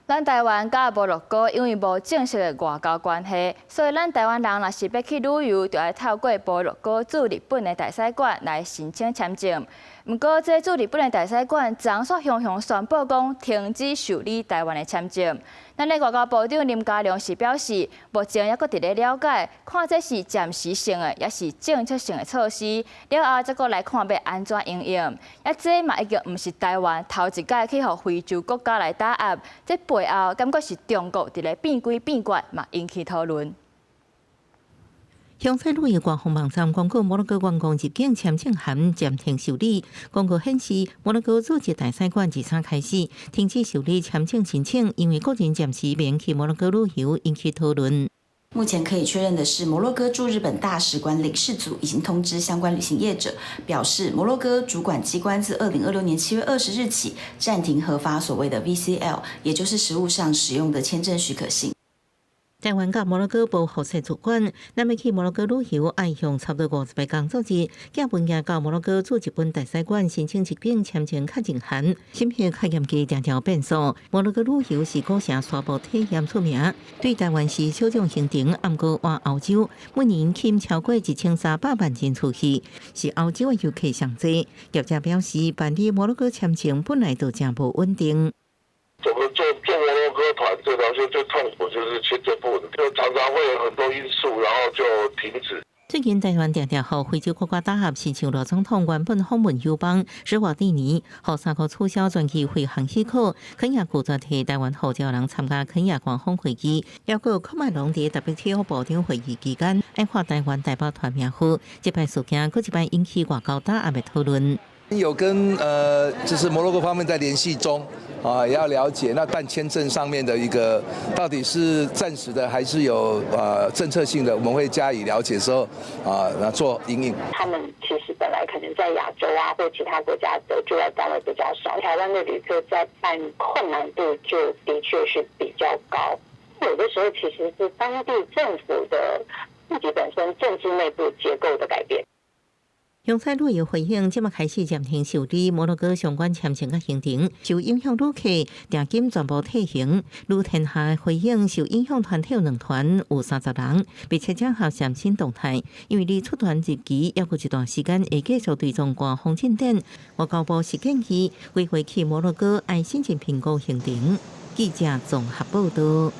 咱台灣佮摩洛哥因為無正式的外交關係，所以咱台灣人若是欲去旅遊，就愛透過摩洛哥駐日本的大使館來申請簽證。毋過，這駐日本的大使館昨煞雄雄宣布講停止受理台灣的簽證。咱的外交部長林佳龍是表示，目前猶閣佇咧了解，看這是暫時性的，抑是政策性的措施，了後才閣來看欲按怎因應。啊，這嘛已經毋是台灣頭一擺去予非洲國家來打壓，這背後感覺是中國佇咧變詭變怪，嘛引起討論。香菜旅遊官方網站公告，摩洛哥觀光入境簽證函暫停受理。公告顯示，摩洛哥駐日大使館自三開始停止受理簽證申請，因為國人暫時免去摩洛哥旅遊，引起討論。目前可以確認的是，摩洛哥駐日本大使館領事組已經通知相關旅行業者，表示摩洛哥主管機關自2026年7月20日起暫停核發所謂的 VCL，也就是實務上使用的簽證許可信。台灣佮摩洛哥無合作主管，咱欲去摩洛哥旅遊，愛用差不多50個工作日，寄文件到摩洛哥駐日本大使館申請入境簽證確認函，審核較嚴格，定定變數。摩洛哥旅遊是古城沙漠體驗出名，對台灣是小眾行程，毋過倚歐洲每年吸引超過1300萬人出去，是歐洲的遊客上濟。業者表示，辦理摩洛哥簽證本來就誠無穩定。我們做做摩洛哥團這條線最痛苦就是簽證不穩定，就常常會有很多因素，然後就停止。最近台灣定定予非洲國家打壓，親像賴總統原本訪問友邦史瓦蒂尼，予三個取消專機飛航許可，肯亞拒絕提台灣護照人參加肯亞官方會議，抑閣喀麥隆佇 WTO 部長會議期間，愛劃台灣代表團名號，這擺事件閣一擺引起外交打壓的討論。有跟就是摩洛哥方面在聯繫中，啊，也要了解那辦簽證上面的一個到底是暫時的還是有政策性的，我們會加以了解之後啊，那做因應。他們其實本來可能在亞洲啊或其他國家的駐外單位比較少，台灣的旅客在辦困難度就的確是比較高。有的時候其實是當地政府的自己本身政治內部結構的改變。香菜旅遊回應，這馬開始暫停受理摩洛哥相關簽證佮行程，受影響旅客訂金全部退還。旅天下回應，受影響團體有兩團，有30人，並且整合上新動態。因為離出團日期猶閣一段時間，會繼續追蹤官方進展。外交部是建議，規劃去摩洛哥愛審慎評估行程。記者綜合報道。